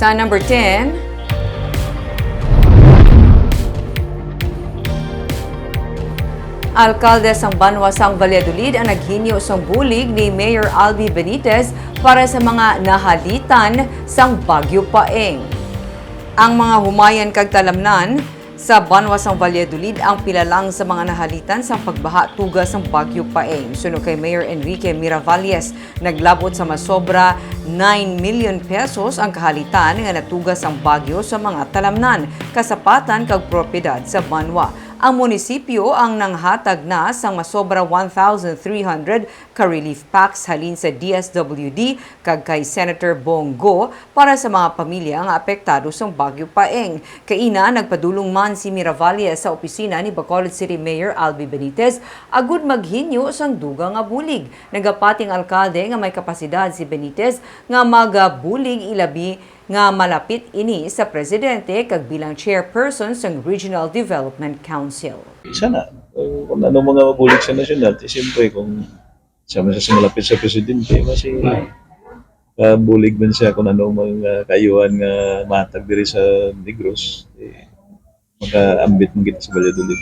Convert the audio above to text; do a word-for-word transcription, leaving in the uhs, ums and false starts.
Sa number ten, alkalde sang banwa sang Valladolid ang naghinyo sang bulig ni Mayor Albee Benitez para sa mga nahalitan sang Bagyo Paeng. Ang mga humayan kag talamnan sa banwa sang Valladolid ang pila lang sa mga nahalitan sang pagbaha tuga sang Bagyo Paeng. Suno kay Mayor Enrique Miravalles, naglabot sa masobra nine million pesos ang kahalitan nga natuga sang bagyo sa mga talamnan, kasapatan kag propiedad sa banwa. Ang munisipyo ang nanghatag na sang masobra one thousand three hundred ka relief packs halin sa D S W D kag kay Senator Bong Go para sa mga pamilya nga apektado sang Bagyo Paeng. Kaina, nagpadulong man si Miravalle sa opisina ni Bacolod City Mayor Albee Benitez agud maghinyo sang dugang nga bulig. Nagapati ang alkalde nga may kapasidad si Benitez nga magabulig, ilabi nga malapit ini sa presidente kag bilang chairperson sang Regional Development Council. Sana, kung, kung ano mga mabulig sa nasyonal, di siyempre kung siya man sa malapit sa presidente, mas kabulig man siya kung ano mga kaayuhan nga matag diri sa Negros, eh, makaambit man kita sa Valladolid.